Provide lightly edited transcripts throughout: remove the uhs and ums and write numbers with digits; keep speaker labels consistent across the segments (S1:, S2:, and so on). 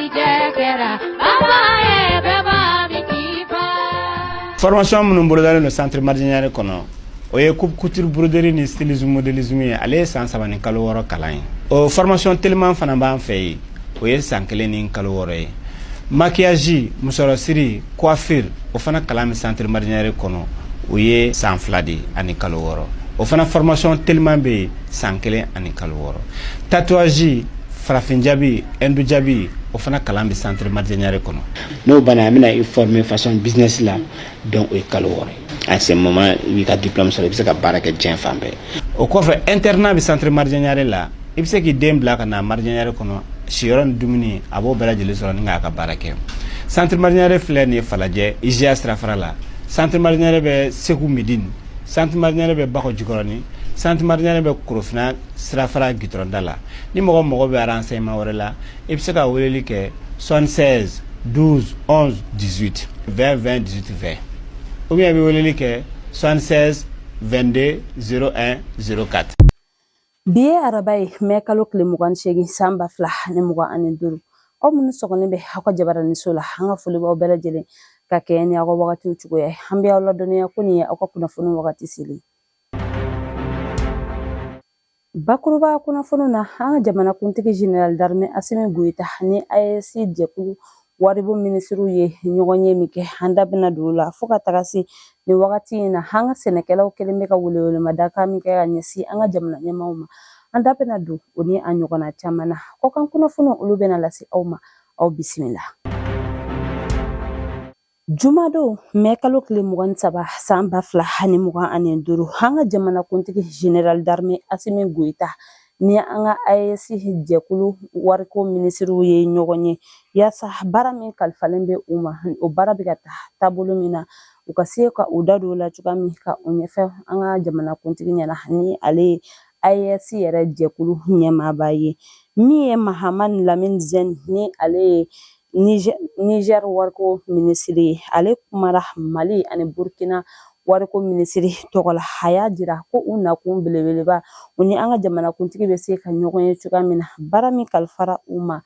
S1: Garijɛgɛra baba ye bɛɛ b'a min k'i fa.
S2: Formation minnu bolodalen don Centre Mardian Niare kɔnɔ, o ye coupe couture, broderie ni stylisme, modélisme ye. Ale ye san 3 ni kalo 6 kalan ye. O formation teliman fana b'an fɛ yen, o ye san 1 ni kalo 6 ye. Maquillage, musɔrɔsiri, coiffure, o fana kalan bɛ Centre Mardian Niare kɔnɔ, o ye san 2 de ani kalo 6. O fana formation teliman bɛ yen, san 1 ani kalo 6. Tatouage, farafin jabi, hindu jabi, o fana kalan bɛ Centre Mardian Niare kɔnɔ. N'o banna, an bɛna i former façon business la. Donc o ye kalo 6 ye. À ce moment, i b'i ka diplôme sɔrɔ, i bɛ se ka baara kɛ diɲɛ fan bɛɛ. O kɔfɛ, internat bɛ Centre Mardian Niare la. I bɛ se k'i den bila ka na Mardian Niare kɔnɔ, siyɔrɔ ni dumuni, a b'o bɛɛ lajɛlen sɔrɔ ni k'a ka baara kɛ. Centre Mardian Niare filɛ nin ye Falajɛ, IGA sirafara la. Centre Mardian Niare bɛ Segu Midine. Centre Mardian Niare bɛ Bakɔ Jikɔrɔni. Centre Mardian Niare bɛ Korofina sirafara gitɔrɔnda la. Ni mɔgɔ mago bɛ renseignement wɛrɛ la, i bɛ se ka weleli kɛ 76 12 11 18 20 20 18 20, ou bien i bɛ weleli kɛ 76 22 01 04.
S3: Bi ye araba ye, mɛ kalo tile 28, san 2025. Aw minnu sɔgɔlen bɛ aw ka jabaraniso la, an ka foli b'aw bɛɛ lajɛlen ka kɛ ni aw ka wagatiw cogoya ye. An bɛ aw ladɔnniya ko nin ye aw ka kunnafoni wagati selen. Bakuruba kunnafoni na, an ka jamanakuntigi Général d'armée Assimi Goïta ni AES jɛkulu waribon minisiriw ye ɲɔgɔn ye min kɛ, an da bɛna don o la. Fo ka taga se nin wagati in na, an ka sɛnɛkɛlaw kɛlen bɛ ka welewelemadakan min kɛ ka ɲɛsin an ka jamana ɲɛmaaw ma, an da bɛna don o ni a ɲɔgɔnna caman na. Kɔkan kunnafoniw, olu bɛna lase aw ma. Aw bisimila. Jumadon, mɛ kalo tile 23, san 2025, an ka jamanakuntigi Général d'armée Assimi Goïta ni an ka AES jɛkulu wariko minisiriw ye ɲɔgɔn ye, yaasa baara min kalifalen bɛ u ma, o baara bɛ ka taa taabolo min na, u ka se ka u da don o la cogoya min, ka o ɲɛfɔ an ka jamanakuntigi ɲɛna, ni ale ye AES yɛrɛ jɛkulu ɲɛmaaba ye. Min ye Mahamani Lamine Zeine, ni ale ye Niger wariko minisiri ye, ale kumara Mali ani Burkina wariko minisiri tɔgɔ la. A y'a jira ko u nakun belebeleba, u ni an ka jamanakuntigi bɛ se ka ɲɔgɔn ye cogoya min na, baara min kalifara u ma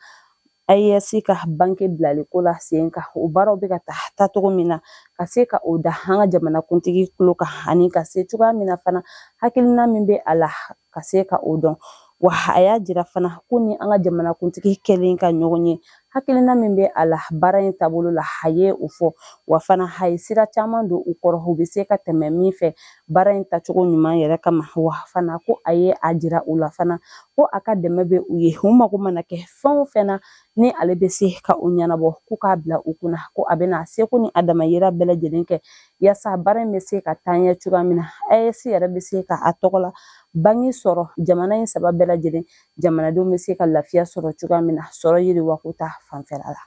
S3: AES ka banque bilali ko la sen kan, o baaraw bɛ ka taa taacogo min na, ka se ka o da an ka jamanakuntigi tulo kan, ani ka se cogoya min na fana, hakilina min bɛ a la, ka se ka o dɔn. Wa a y'a jira fana ko ni an ka jamanakuntigi kɛlen ka ɲɔgɔn ye, hakilina min bɛ a la baara in taabolo la, a ye o fɔ. Wa fana, a ye sira caman don u kɔrɔ, u bɛ se ka tɛmɛ min fɛ baara in tacogo ɲuman yɛrɛ kama. Wa fana, ko a ye a jira u la fana ko a ka dɛmɛ bɛ u ye, u mago mana kɛ fɛn o fɛn na, ni ale bɛ se ka o ɲɛnabɔ, k'u k'a bila u kunna ko a bɛna seko ni a damayira bɛɛ lajɛlen kɛ, yaasa baara in bɛ se ka taa ɲɛ cogoya min na, AES yɛrɛ bɛ se ka a tɔgɔ la bange sɔrɔ, jamana in saba bɛɛ lajɛlen jamanadenw bɛ se ka lafiya sɔrɔ cogoya min na, sɔrɔ yiriwako ta fanfɛla la.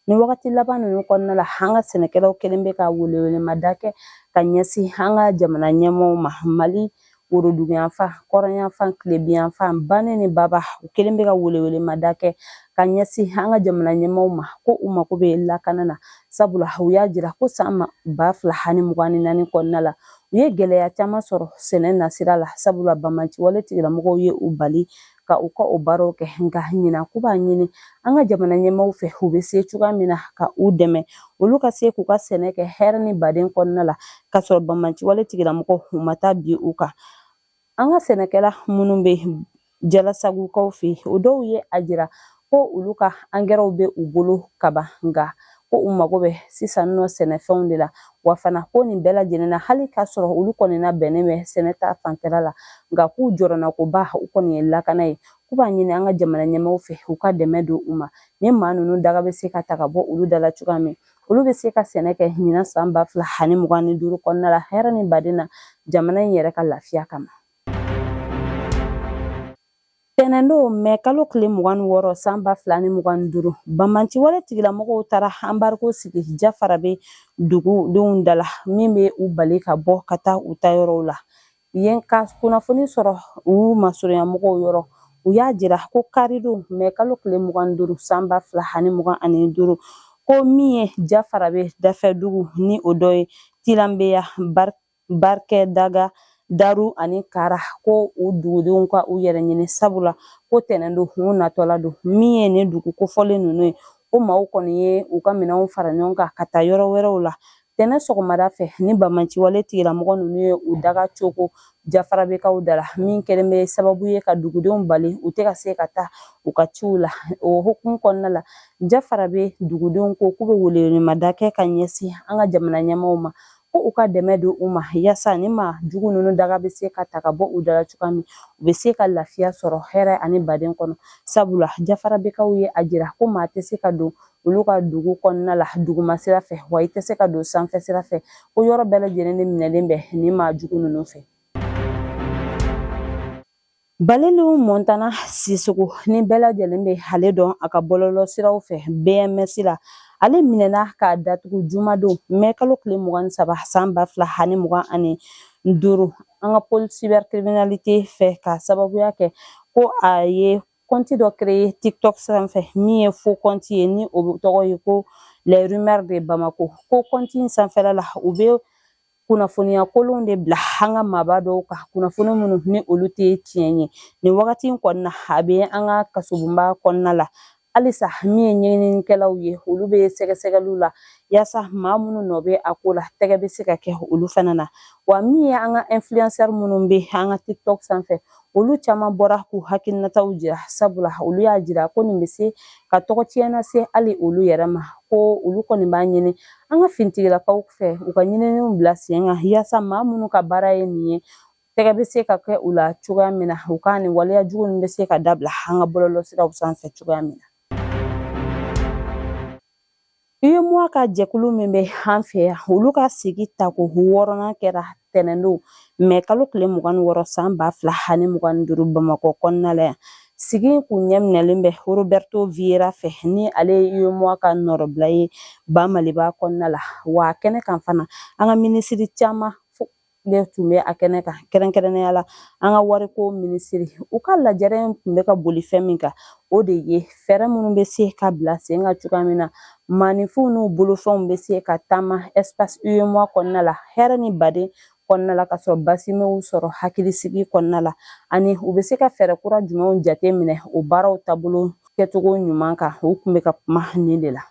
S3: Nin wagati laban ninnu kɔnɔna la, an ka sɛnɛkɛlaw kɛlen bɛ ka welewelemada kɛ ka ɲɛsin an ka jamana ɲɛmaaw ma. Mali woroduguyanfan, kɔrɔnyanfan, tilebiyanfan, bannen ni baba, u kɛlen bɛ ka welewelemada kɛ ka ɲɛsin an ka jamana ɲɛmaaw ma ko u mako bɛ lakana na, sabula u y'a jira ko san 2024 kɔnɔna la, u ye gɛlɛya caman sɔrɔ sɛnɛ nasira la, sabula banbaanciwale tigilamɔgɔw ye u bali ka u ka o baaraw kɛ. Nka ɲinan, k'u b'a ɲini an ka jamana ɲɛmaaw fɛ, u bɛ se cogoya min na ka u dɛmɛ, olu ka se k'u ka sɛnɛ kɛ hɛrɛ ni baden kɔnɔna la, k'a sɔrɔ banbaanciwale tigilamɔgɔw u ma taa bi u kan. An ka sɛnɛkɛla minnu bɛ Jalasagukaw fɛ yen, o dɔw ye a jira ko olu ka angɛrɛw bɛ u bolo kaban, nka ko u mago bɛ sisan nɔ sɛnɛfɛnw de la. Wa fana, ko nin bɛɛ lajɛlen na, hali k'a sɔrɔ olu kɔni na bɛnnen bɛ sɛnɛ ta fanfɛla la, nka k'u jɔrɔnakoba u kɔni ye lakana ye. K'u b'a ɲini an ka jamana ɲɛmaaw fɛ, u ka dɛmɛ don u ma, ni maa ninnu daga bɛ se ka ta ka bɔ olu da la cogoya min, olu bɛ se ka sɛnɛ kɛ ɲinan san 2025 kɔnɔna la, hɛrɛ ni baden na, jamana in yɛrɛ ka lafiya kama. Tɛnɛndon, mɛ kalo tile 26, san 2025, banbaanciwale tigilamɔgɔw taara embargo sigi Jafarabe dugudenw da la, min bɛ u bali ka bɔ ka taa u ta yɔrɔw la yen. Ka kunnafoni sɔrɔ u masurunya mɔgɔw yɔrɔ, u y'a jira ko karidon, mɛ kalo tile 25, san 2025, ko min ye Jafarabe dafɛ dugu, ni o dɔ ye Tilanbeya, Barikɛdaga Daru ani Kara, ko u dugudenw ka u yɛrɛ ɲini, sabula ko tɛnɛn don u natɔla don. Min ye nin dugu kofɔlen ninnu ye, o maaw kɔni ye u ka minɛnw fara ɲɔgɔn kan ka taa yɔrɔ wɛrɛw la. Tɛnɛ sɔgɔmada fɛ, ni banbaanciwale tigilamɔgɔ ninnu ye u daga coko Jafarabekaw da la, min kɛlen bɛ sababu ye ka dugudenw bali u tɛ ka se ka taa u ka ciw la. O hukumu kɔnɔna la, Jafarabe dugudenw ko k'u bɛ welewelemada kɛ ka ɲɛsin an ka jamana ɲɛmaaw ma, ko u ka dɛmɛ don u ma, yaasa ni maa jugu ninnu daga bɛ se ka ta ka bɔ u dala cogoya min, u bɛ se ka lafiya sɔrɔ hɛrɛ ani baden kɔnɔ. Sabula Jafarabekaw ye a jira ko maa tɛ se ka don olu ka dugu kɔnɔna la duguma sira fɛ, wa i tɛ se ka don sanfɛ sira fɛ, ko yɔrɔ bɛɛ lajɛlen de minɛlen bɛ nin maa jugu ninnu fɛ. Balelu Montana Sisoko, ni bɛɛ lajɛlen bɛ ale dɔn a ka bɔlɔlɔ siraw fɛ BMS la, ale minɛna k'a datugu jumadon mɛ kalo tile 23 san 2025 an ka pôle cybercriminalité fɛ, k'a sababuya kɛ ko a ye compte dɔ créé TikTok sanfɛ min ye faux compte ye, ni o tɔgɔ ye ko Les Rumeurs de Bamako. Ko compte in sanfɛla la, u bɛ kunnafoniya kolonw de bila an ka maaba dɔw kan, kunnafoni minnu ni olu tɛ tiɲɛ ye. Nin wagati in kɔnɔna, a bɛ an ka kasobonba kɔnɔna la halisa. Min ye ɲininikɛlaw ye, olu bɛ sɛgɛsɛgɛliw la yaasa maa minnu nɔ bɛ a ko la, tɛgɛ bɛ se ka kɛ olu fana na. Wa min ye an ka influenceur minnu bɛ an ka TikTok sanfɛ, olu caman bɔra k'u hakilinataw jira, sabula olu y'a jira ko nin bɛ se ka tɔgɔ tiɲɛ lase hali olu yɛrɛ ma. Ko olu kɔni b'a ɲini an ka finitigilakaw fɛ, u ka ɲininiw bila sen kan yaasa maa minnu ka baara ye nin ye, tɛgɛ bɛ se ka kɛ u la cogoya min na, u ka nin waleya jugu ninnu bɛ se ka dabila an ka bɔlɔlɔsiraw sanfɛ cogoya min na. UEMOA ka jɛkulu min bɛ an fɛ yan, olu ka sigi tako wɔɔrɔnan kɛra tɛnɛndon mɛ kalo tile 26 san 2025 Bamakɔ kɔnɔna la yan. Sigi in kun ɲɛminɛlen bɛ Roberto Vieira fɛ, ni ale ye UEMOA ka nɔrɔbila ye ba Maliba kɔnɔna la. Wa kɛnɛ kan fana, an ka minisiri caman de tun bɛ a kɛnɛ kan, kɛrɛnkɛrɛnnenya la an ka wariko minisiri. U ka lajɛrɛ in tun bɛ ka boli fɛn min kan, o de ye fɛɛrɛ minnu bɛ se ka bila sen kan cogoya min na, maaninfinw n'u bolofɛnw bɛ se ka taama espace UEMOA kɔnɔna la hɛrɛ ni baden kɔnɔna la, ka sɔrɔ basi m'u sɔrɔ hakilisigi kɔnɔna la, ani u bɛ se ka fɛɛrɛ kura jumɛnw jate minɛ o baaraw taabolo kɛcogo ɲuman kan. U tun bɛ ka kuma nin de la.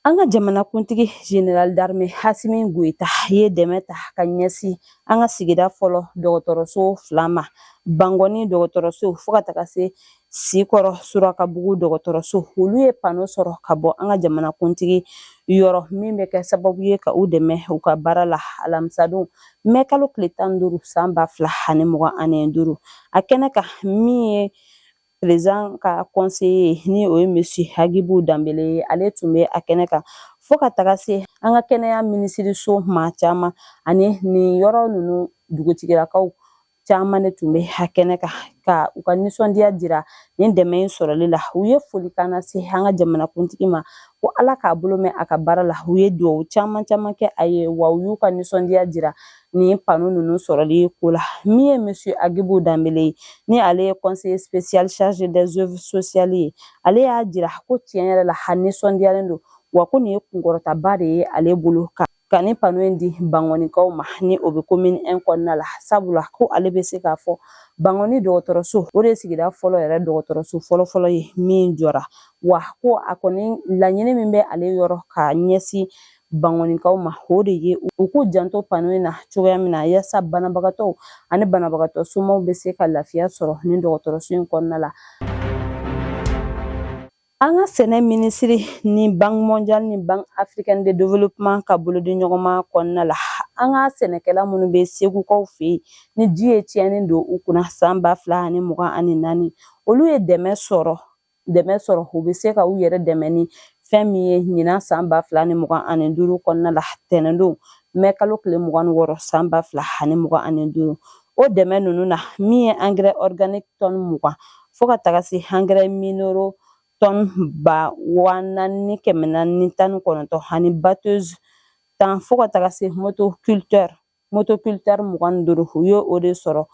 S3: An ka jamanakuntigi général d'armée Asimi Goyita ye dɛmɛ ta ka ɲɛsin an ka sigida fɔlɔ dɔgɔtɔrɔso fila ma, Bangɔni dɔgɔtɔrɔso fo ka taga se Sikɔrɔ Surakabugu dɔgɔtɔrɔso. Olu ye panneau sɔrɔ ka bɔ an ka jamanakuntigi yɔrɔ, min bɛ kɛ sababu ye ka u dɛmɛ u ka baara la, alamisadon mɛ kalo tile 15 san 2025. A kɛnɛ kan, min ye président ka conseiller, ni o ye monsieur Agibu Danbele ye, ale tun bɛ a kɛnɛ kan, fo ka taga se an ka kɛnɛya minisiriso maa caman ani nin yɔrɔ ninnu dugutigilakaw caman de tun bɛ a kɛnɛ kan, ka u ka nisɔndiya jira nin dɛmɛ in sɔrɔli la. U ye folikan lase an ka jamanakuntigi ma ko Ala k'a bolo mɛn a ka baara la. U ye dugawu caman caman kɛ a ye, wa u y'u ka nisɔndiya jira nin panneau ninnu sɔrɔli ko la. Min ye monsieur Agibu Danbele ye, ni ale ye conseiller spécial chargé des œuvres sociales ye, ale y'a jira ko tiɲɛ yɛrɛ la, a nisɔndiyalen don, wa ko nin ye kunkɔrɔtaba de ye ale bolo ka ni panneau in di Bangɔnikaw ma, ni o bɛ commune 1 kɔnɔna la, sabula ko ale bɛ se k'a fɔ Bangɔni dɔgɔtɔrɔso, o de ye sigida fɔlɔ yɛrɛ dɔgɔtɔrɔso fɔlɔfɔlɔ ye min jɔra. Wa ko a kɔni laɲini min bɛ ale yɔrɔ ka ɲɛsin Bangɔnikaw ma, o de ye u k'u janto panneau in na cogoya min na, yaasa banabagatɔw ani banabagatɔ somaw bɛ se ka lafiya sɔrɔ nin dɔgɔtɔrɔso in kɔnɔna la. An ka sɛnɛ minisiri ni Banque mondiale ni Banque africaine de développement ka bolodiɲɔgɔnma kɔnɔna la, an ka sɛnɛkɛla minnu bɛ Segukaw fɛ yen, ni ji ye tiɲɛni don u kunna san 2024, olu ye dɛmɛ sɔrɔ, u bɛ se ka u yɛrɛ dɛmɛ ni fɛn min ye ɲinan san 2025 kɔnɔna la, tɛnɛndon mɛ kalo tile 26 san 2025. O dɛmɛ ninnu na, min ye engrais organique tɔni 20, fo ka taga se engrais minéraux tɔni 4419, ani batteuse 10, fo ka taga se motoculteur 25, u ye o de sɔrɔ.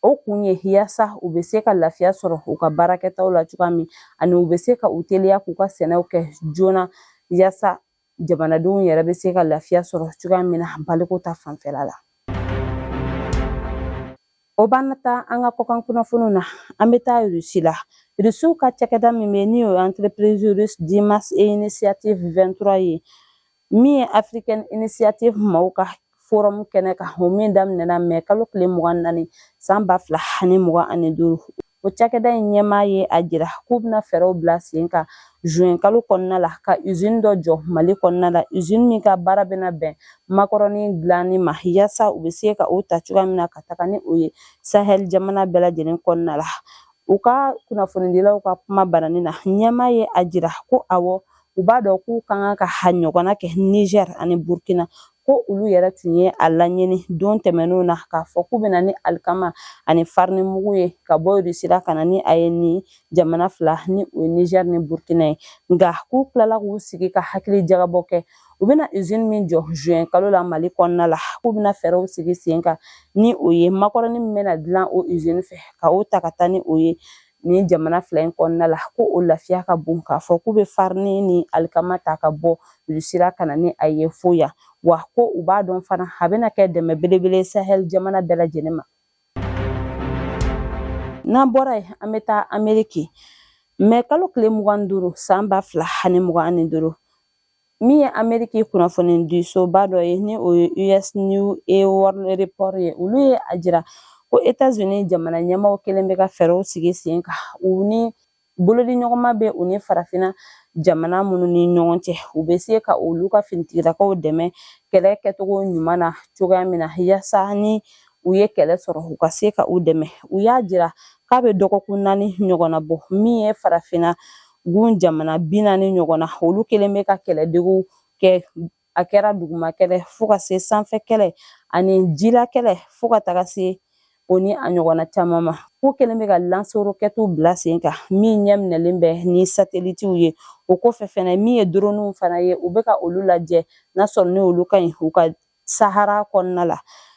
S3: O kun ye yaasa u bɛ se ka lafiya sɔrɔ u ka baarakɛtaw la cogoya min, ani u bɛ se ka u teliya k'u ka sɛnɛw kɛ joona, yaasa jamanadenw yɛrɛ bɛ se ka lafiya sɔrɔ cogoya min na baliko ta fanfɛla la. O b'an taa an ka kɔkan kunnafoniw na. An bɛ taa Rusi la. Rusiw ka cakɛda min bɛ ni o ye Entreprise Russe Dimas et Initiative 23 ye, min ye African Initiative maaw ka forum kɛnɛ kan, o min daminɛna mɛ kalo tile 24 san 2025, o cakɛda in ɲɛmaa ye a jira k'u bɛna fɛɛrɛw bila sen kan juin kalo kɔnɔna la ka usine dɔ jɔ Mali kɔnɔna la, usine min ka baara bɛna bɛn makɔrɔni dilanni ma, yaasa u bɛ se ka o ta cogoya min na ka taga ni o ye Sahel jamana bɛɛ lajɛlen kɔnɔna la. U ka kunnafonidilaw ka kuma banani na, ɲɛmaa ye a jira ko awɔ, u b'a dɔn k'u ka kan ka a ɲɔgɔnna kɛ Niger ani Burkina, ko olu yɛrɛ tun ye a laɲini don tɛmɛnenw na k'a fɔ k'u bɛna ni alikama ani farini mugu ye ka bɔ Russie la ka na ni a ye ni jamana fila ni o ye Niger ni Burkina ye. Nka k'u tilala k'u sigi ka hakili jagabɔ kɛ, u bɛna usine min jɔ juin kalo la Mali kɔnɔna la, k'u bɛna fɛɛrɛw sigi sen kan ni o ye makɔrɔni min bɛna dilan o usine fɛ ka o ta ka taa ni o ye nin jamana fila in kɔnɔna la, ko o lafiya ka bon k'a fɔ k'u bɛ farini ni alikama ta ka bɔ Russie la ka na ni a ye fo yan. Wa ko u b'a dɔn fana a bɛna kɛ dɛmɛ belebele Sahel jamana bɛɛ lajɛlen ma. N'an bɔra yen, an bɛ taa Ameriki. Mɛ kalo tile 25 san 2025, min ye Ameriki kunnafonidisoba dɔ ye ni o ye US News and World Report ye, olu ye a jira ko Etats-Unis jamana ɲɛmaaw kelen bɛ ka fɛɛrɛw sigi sen kan, u ni bolodiɲɔgɔnma bɛ u ni farafinna jamana minnu ni ɲɔgɔn cɛ, u bɛ se ka olu ka finitigilakaw dɛmɛ kɛlɛ kɛcogo ɲuman na cogoya min na, yaasa ni u ye kɛlɛ sɔrɔ, u ka se ka u dɛmɛ. U y'a jira k'a bɛ dɔgɔkun 4 ɲɔgɔnna bɔ, min ye farafinna gun jamana 40 ɲɔgɔnna, olu kelen bɛ ka kɛlɛdegiw kɛ, a kɛra duguma kɛlɛ fo ka se sanfɛ kɛlɛ ani jila kɛlɛ fo ka taga se o ni a ɲɔgɔnna caman ma. K'u kelen bɛ ka lance-roquettew bila sen kan min ɲɛminɛlen bɛ ni satelitiw ye. O kɔfɛ fɛnɛ, min ye droniw fana ye, u bɛ ka olu lajɛ n'a sɔrɔ ni olu ka ɲi u ka Sahara kɔnɔna la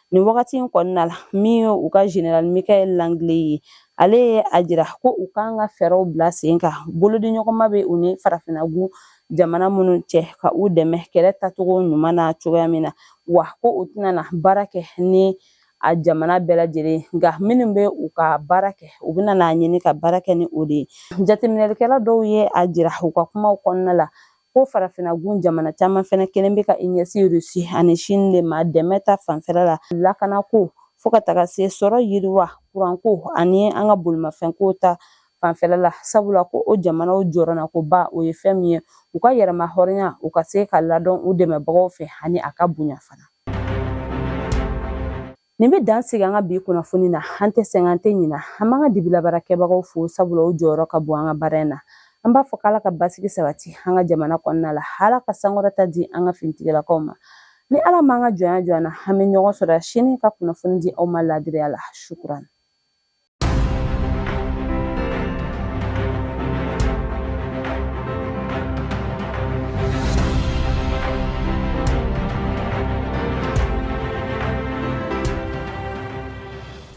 S3: nin wagati in kɔnɔna la. Min ye u ka général Michael Langley ye, ale ye a jira ko u kan ka fɛɛrɛw bila sen kan, bolodiɲɔgɔnma bɛ u ni farafinna gun jamana minnu cɛ, ka u dɛmɛ kɛlɛ tacogo ɲuman na cogoya min na. Wa ko u tɛna na baara kɛ ni a jamana bɛɛ lajɛlen, nka minnu bɛ u ka baara kɛ, u bɛna n'a ɲini ka baara kɛ ni o de ye. Jateminɛlikɛla dɔw ye a jira u ka kumaw kɔnɔna la ko farafinna-gun jamana caman fɛnɛ kelen bɛ ka i ɲɛsin Russie ani Chine de ma dɛmɛ ta fanfɛla la, lakanako fo ka taga se sɔrɔ yiriwa, kuranko ani an ka bolimafɛnko ta fanfɛla la, sabula ko o jamanaw jɔrɔnakoba o ye fɛn min ye, u ka yɛrɛma hɔrɔnya u ka se ka ladɔn u dɛmɛbagaw fɛ ani a ka bonya fana. Nin bɛ dan sigi an ka bi kunnafoni na. An tɛ sɛgɛn, an tɛ ɲina. An b'an ka dibilabaarakɛbagaw fo, sabula u jɔyɔrɔ ka bon an ka baara in na. An b'a fɔ k'Ala ka basigi sabati an ka jamana kɔnɔna la, Ala ka sankɔrɔta di an ka finitigilakaw ma. Ni Ala m'an ka jɔnya jɔ an na, an bɛ ɲɔgɔn sɔrɔ sini ka kunnafoni di aw ma laadiriya la. Shukuran.